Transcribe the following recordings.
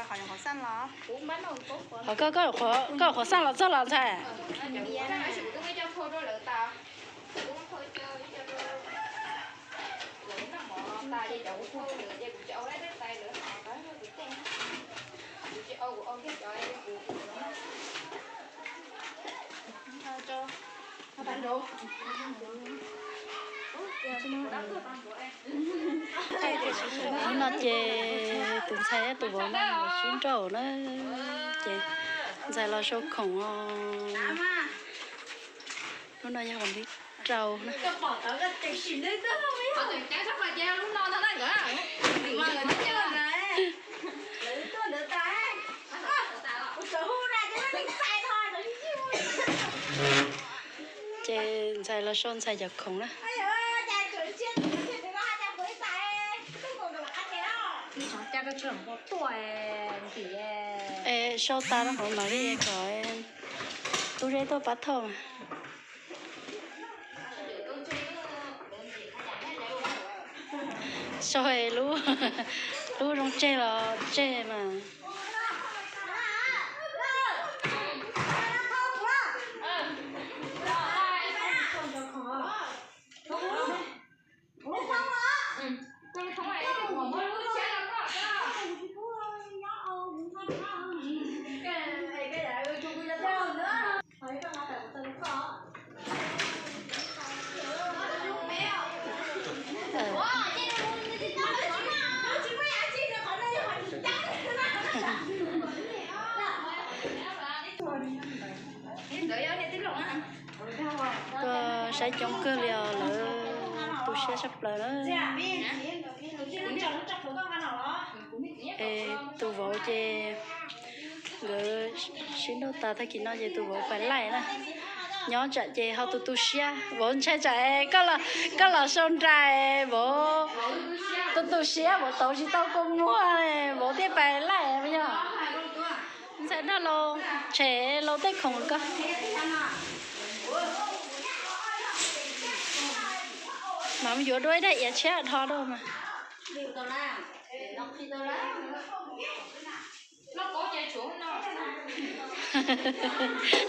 Qhov koj, koj, koj qhov xaj los txog los ntxhais. Hnub no ces tus ntxhais thiab tus vauv no los sib nrauj na, ces ntxhais los sau khoom os. Hnub no yog vas thib rau na. Ces ntxhais los sau ntxhais cov khoom na. Es sau tas rau hauv mam li kom tub zeb tuaj pab thauj mas. Sau lub, lub zoo tseg los tseg mas. Tuaj saib coob kawg li os, lawv tu siab tshaj plaws na. Es tus vauv ces nkawd sib nrauj tas tag kis no ces tus vauv pais laij na. Nyob tsam ces ho tu tu siab, vauv ntshai tsam koj los, koj los sau nra, vauv tu tu siab, vauv tauv tsis tau kua muag, vauv thiaj pais laij yog. Ntxhais nrog laus tshem laus tej khoom koj. Mas mus yuav dua ib daim iav tshiab dhos rau mas.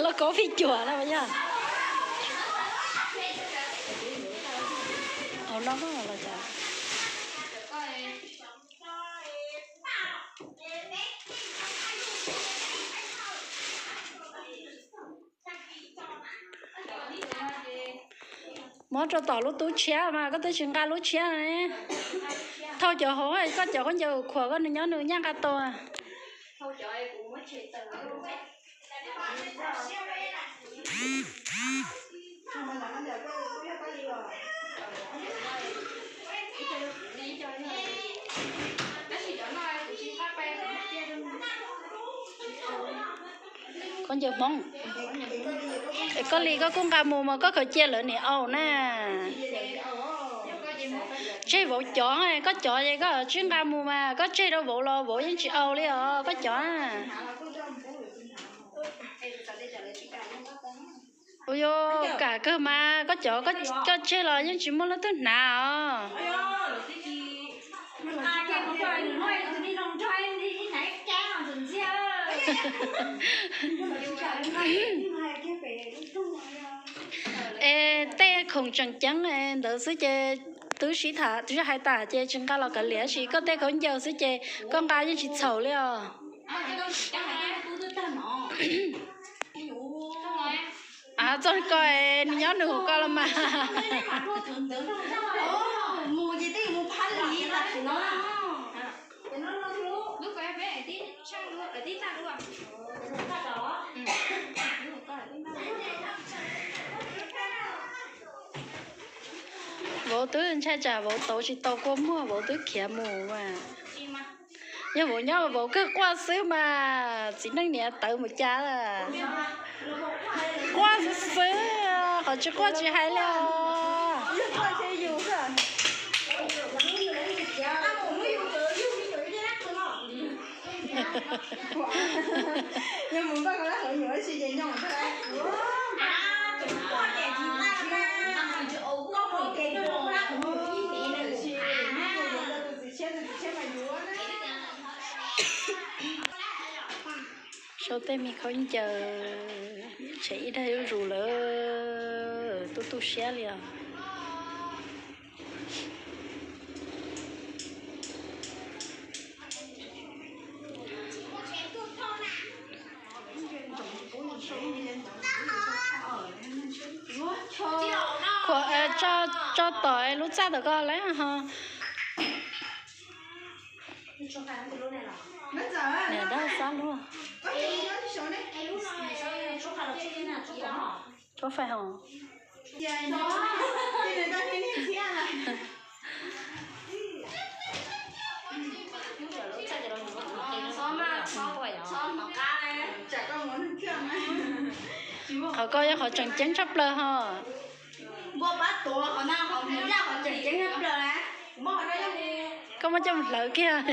Lauj kaub phij cuam no yog. Hauv no los cas. Muab rau tom lub tub tshiab mas koj twb tsis nqa lub tshiab ne. Thauj cov hauv, koj cov khaub ncaws khuam koj nws nyob nws nyaj nqa tau. Khaub ncaws Hmoob. Koj li koj kuj nqa mus mas koj khaws cia lawv niam aus na. Tseg vauv cov, koj cov es koj tsis nqa mus mas koj tseg rau vauv los vauv yeej tsis aus li os koj cov. Ua yuav kam kawg mas koj cov, koj tseg los yeej tsis muaj leej twg hnav os. Es tej khoom tseem ceeb ntawd xwb ces twb sib tham twb hais tas ces tsis nqa los kav liam, tab sis koj tej khaub ncaws xwb ces koj nqa yeej tsis txhaum li os. Av, txog koj nws nyob nws hauv koj los mas. Vauv twb ntshai tsam vauv tauv tsis tau kua muag vauv twb khiav mus as. Yog vauv nyob vauv kawg quaj xwb mas txiv neej niam tawv mus cas. Quaj xwb xwb, qhov tsis quaj tsis hais li os. Rau tej me khaub ncaws, tshem ib daig zuj zus lawm, tu tu siab li os. Khuam, tso, tso tom lub txaj tom ko lawm ho. Niam dab xab luaj. Tshuab fais hos. Qhov ko yog qhov tseem ceeb tshaj plaws hos. Koj muab coj mus hlawv kiag.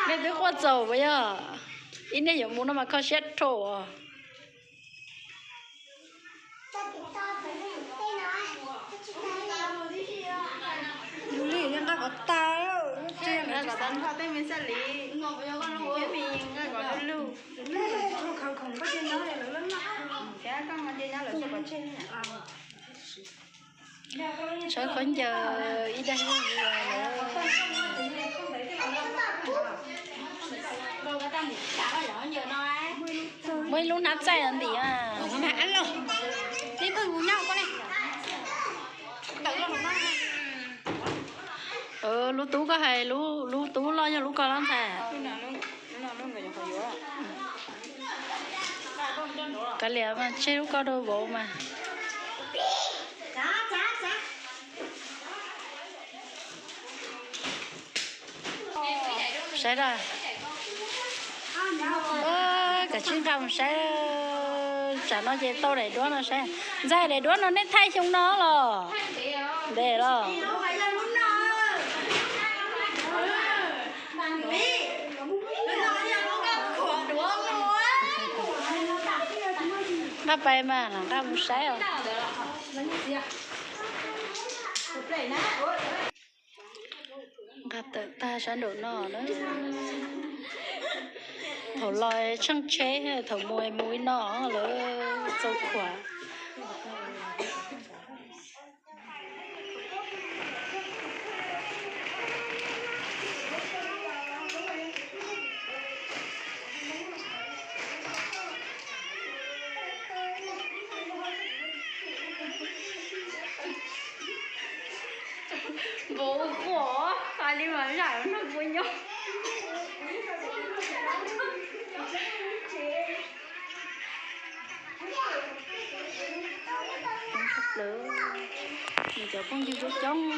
Nej twb quaj txaus puas yog? Ib niag yuav mus no mas kho siab rau os. Yus li nqa kom tag, nqa kom tag nrho tej me xaj li, thiab me nqa kom lug lug. Thiab koj nqa nce nyob lawv xwb kom tseg. Tshawb khaub ncaws ib daig zuj zus lawm. Muaj ib lub hnab txaij ntim mas. Lub tub koj hais, lub tub loj yog lub ko los ntxhais? Kav liam mas tseg lub ko rau vauv mas. Saib da. Kav tsij nqa mus saib. Tsam no ces tau daim duab no saib. Ntxhais, daim duab no nej thaij xyoo no los? Ntev los? Nqa pais mas los nqa mus saib os. Nqa tawm tag sab nraum no na. Thaum los tsheej tsheb, thaum mus mus ib no lawm txaus khuav. Npaum ua quaj hais li mas zam no kuv nyob. Nws cov phooj ywg coob coob.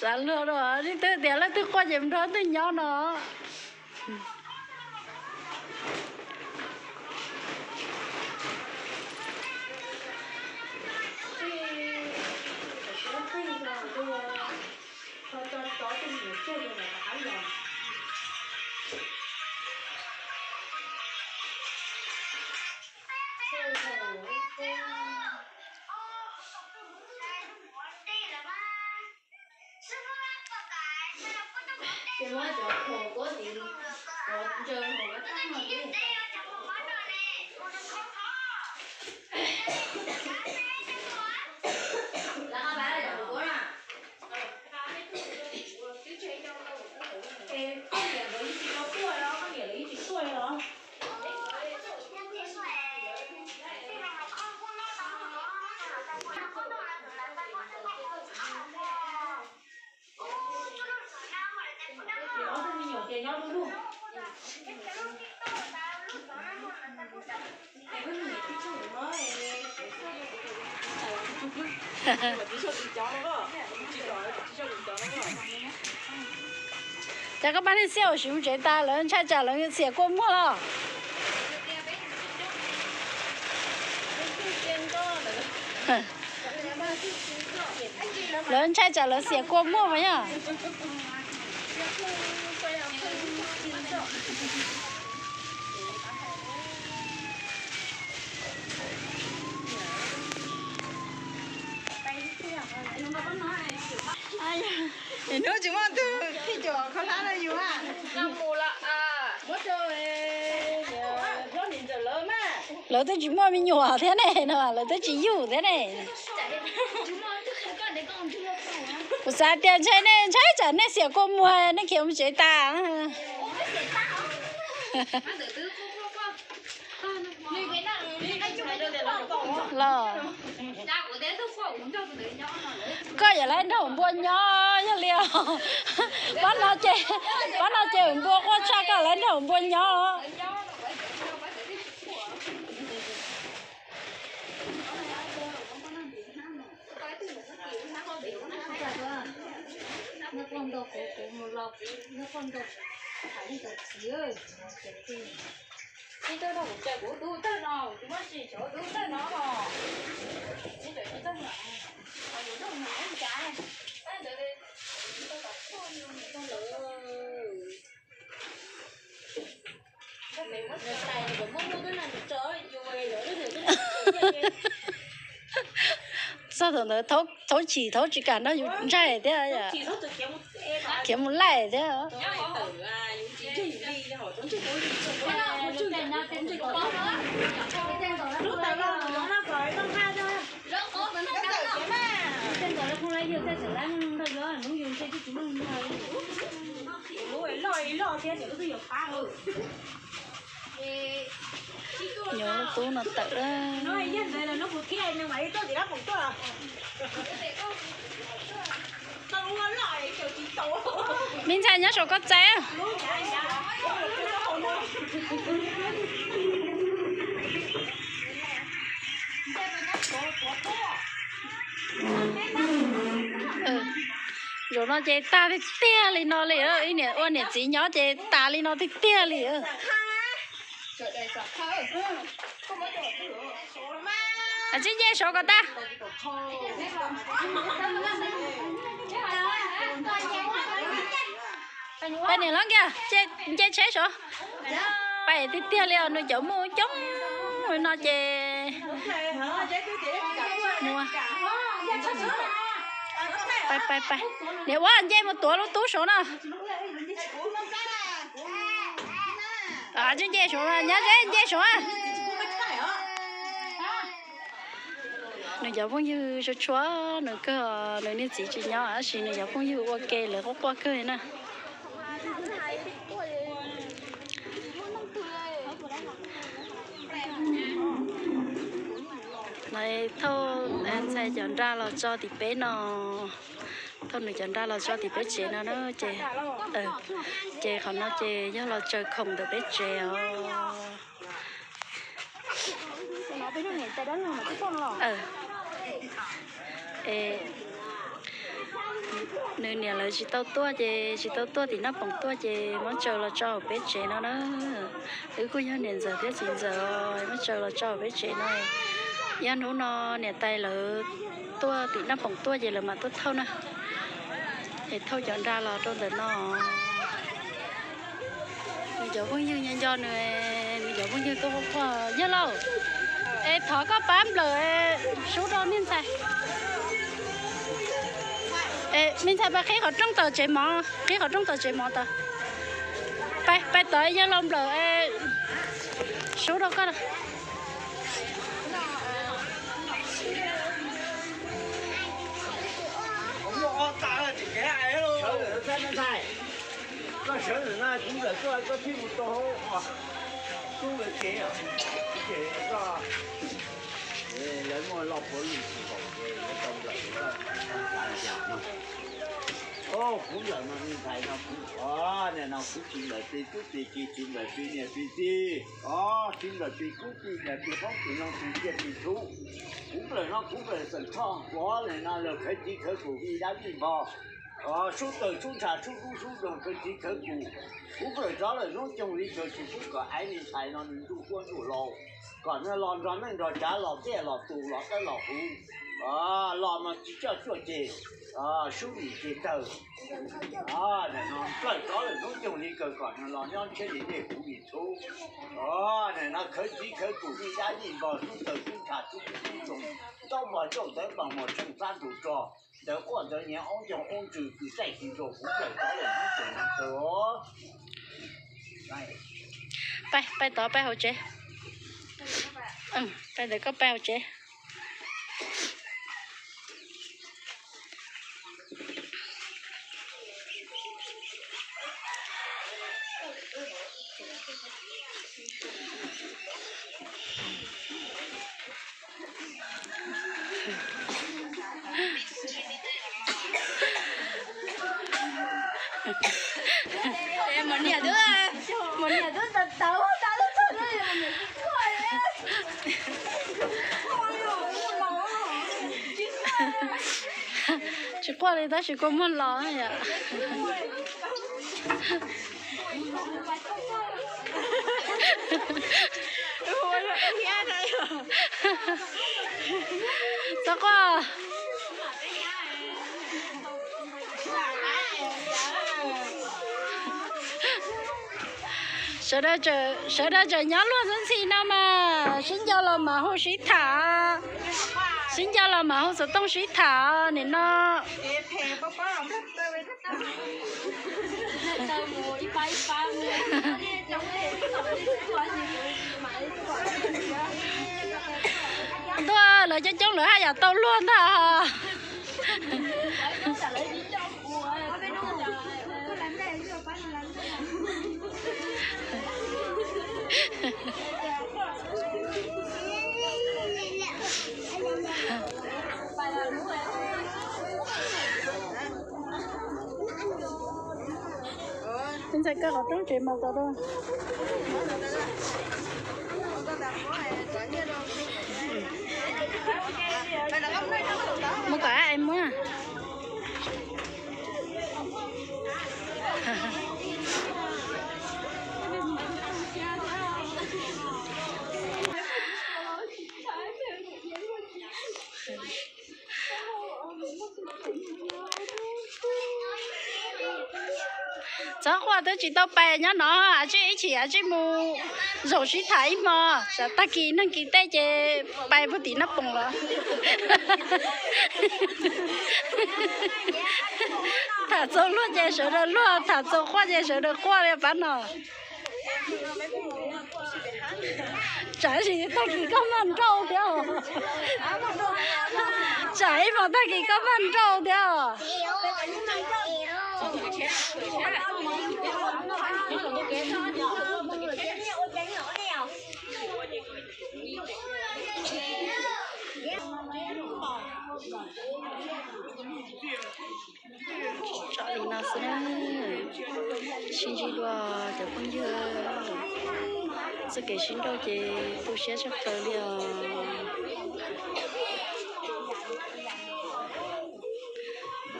Xav luag dua, leej twg tias leej twg quaj ces mus nrog leej twg nyob no. Ces muab cov khuam kuab tid, cov ntsaws hauv kab tag no xwb. Lawv qab pab cov khuam kuab na. Es koj niam lawv yeej tsis tau tuaj los, koj niam lawv yeej tsis tuaj los? Ces ob tug me nyuam ces nyob lub lug. Es koj niam tij tug no es Ces koj pab neeg xiab ua si mus tsev tas, lawv ntshai tsam lawv xiam kua muag los? Lawv ntshai tsam lawv xiam kua muag mas yog. Hnub tsis muaj tug thij cuam kho hlab rau yus a. Lawv twb tsis muaj me nyuam thiab ne no, lawv twb tsis yug thiab ne. Kuv xav tias ntshe nej ntshai tsam nej xiam kua muag nej khiav mus tsev tas. Los, koj yuav laiv nrog npua nyob yog li os. Pab no ces, pab no ces npua quaj tshaj, koj laiv nrog npua nyob. Ib tug no kuv cawm kuv dub tawg no, kuv tsis muaj sis cov dub tawg no os. Ib cov tsis tawg no, yus nug nws ib ncav, tab ntawd li, tau tom tshuaj yus tau lawm. Txog thaum ntawd thaub chim thaub tsis kam nrog yus ntsaig thiab, khiav mus laij thiab. Nyob lub tub no tawm. Me ntxhais nyob saum koj txais. Zaum no ces tag tiag tiag li no li, ib niam ua niam txiv nyob ces tas li no tiag tiag li. Tsis nce saud kom tag. Pais niam hlob kiag, nce tsheb saud. Pais tiag tiag li os, nws cov muj coob no ces. Pais, pais, pais. Niam ua nce mus tuav lub tub saud no. Tsis nce saud, nyob ze nce saud. Nws cov phooj ywg tshua tshua, nws kawg, nws niag txiv tsis nyob tab sis nws cov phooj ywg ua ke lawv quaj quaj kawg na. Thauj ntxhais cov nra los tso tim peb no. Thauj nws cov nra los tso tim peb tsev no na ces, ces qhov no ces yog los tsaws khoom ntawm peb tsev os. Nws niam lawv tsis tau tuaj ces tsis tau tuaj tim Naj Poom tuaj ces muab tsaws los tso hauv peb tsev no na. Wb kuj yog niam ntxawm thiab txiv ntxawm, muab tsaws los tso hauv peb tsev no. Yog hnub no niam tais lawv tuaj tim Naj Poom tuaj ces lawv mam tuaj thauj na. Es thauj cov nra los rau ntawm no. Nws cov phooj ywg nyob nco nws, nws cov phooj ywg tuaj quaj quaj, yawg laus, es thov koj pab nplawm sub rau me ntxhais. Me ntxhais, pab qhib qhov rooj tom tsev mov, qhib qhov rooj tom tsev mov tod. Pab, pab tod, yawg laus nplawm sub rau koj. Koj sawv ntawm no kuv nplawm koj, koj thiaj mus rau hauv tub lawv tsev, ces koj, lawv muaj lo puav lwm tsis haum ces lawv tau nplawm koj. Kuv nplawm no, ntxhais no kuv, o, nim no kuv tsis nplawm peb tub peb ki, tsis nplawm peb niam peb txiv, o, tsis nplawm peb tub peb niam peb qoob peb loo peb tsiaj peb txhu. Kuv nplawm no kuv nplawm xeem Thoj Nkuav, nim no lawv khawv txiv khawv kum vij dab vij npog, o, sub tawm sub ntsha sub dub sub doog khawv txiv khawv kum. Kuv nplawm rov lawm hnub coog li kawg tsis pub kom aiv me ntxhais no nws ntuj huab ntuj laus, kom nws los nrog neej nrog tsav los tiaj los tus los dawb los huv, los mas tsis coj cuaj ceg, sub nim ceg tawg. Nim no nplawm rov lawm hnub coog li kawg kom nws los nyob ntshiab li dej huv li txhub. Nim no khawv txiv khawv kum vij dab vij npog sub tawm sub ntsha sub dub sub doog, ntaub npog ncauj ntawv npog muag tsheej xab nrug rog, ntawv quaj ntawv nyiav oob coog oob ntsws kws txaij kws nraug kuv nplawm rov lawm hnub coog li kawg. Pais, pais tod pais hauv tsev. Pais ntawd koj pais hauv tsev. Mos niam twb, mos niam twb tawv tawv tas lub txog no, mos niam tsis quaj li. Tsis quaj li tab sis kua muag los yom. Txhob quaj. Sawv daws tseem nyob luag ntxhi ntxhi no mas sib nco los mam hu sib tham. Sib nco los mam hu xov tooj sib tham nim no. Ntuj, lawv coob coob lawv haj yam tau luag ntag. Tus ntxhais kaw qhov rooj tsev mas tau. Mus kom ab es muab. Txhob quaj, twb tsis tau pais nyob no, a tsij ib chim a tsij mus zaum sib tham ib hmo, tsam tag kis neeg kis tej ces pais puag tim Naj Poos los. Tham txaus luag ces sawv daws luag, tham txaus quaj ces sawv daws quaj li pab no. Tsam ib tag kis koj mag nrauj thiab. Tsam ib hmo tag kis koj mag nrauj thiab. Tsom li no xwb na. Sib ntsib dua cov phooj ywg, txoj kev sib nrauj ces tu siab tshaj plaws li os.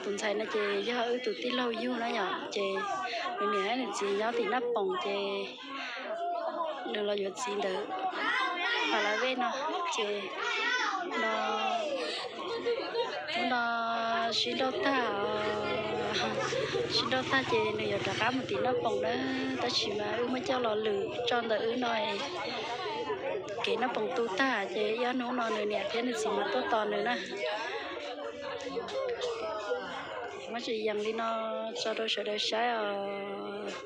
Tus ntxhais no ces yog wb tus tij laug yug na yom, ces nws niam nws txiv nyob tim Naj Poos ces nws los yuav txiv ntawd Pha La Vej no, ces no, hnub no sib nrauj tag, sib nrauj tag ces nws yuav rov qab mus tim Naj Poos na, tab sis mas wb muab coj los lwm tso ntawm wb no. Kev Naj Poos tu tag ces ib ob hnub no nws niam thiab nws txiv mas tuaj tos nws na. Muab tsis yees li no tso rau sawv daws saib os.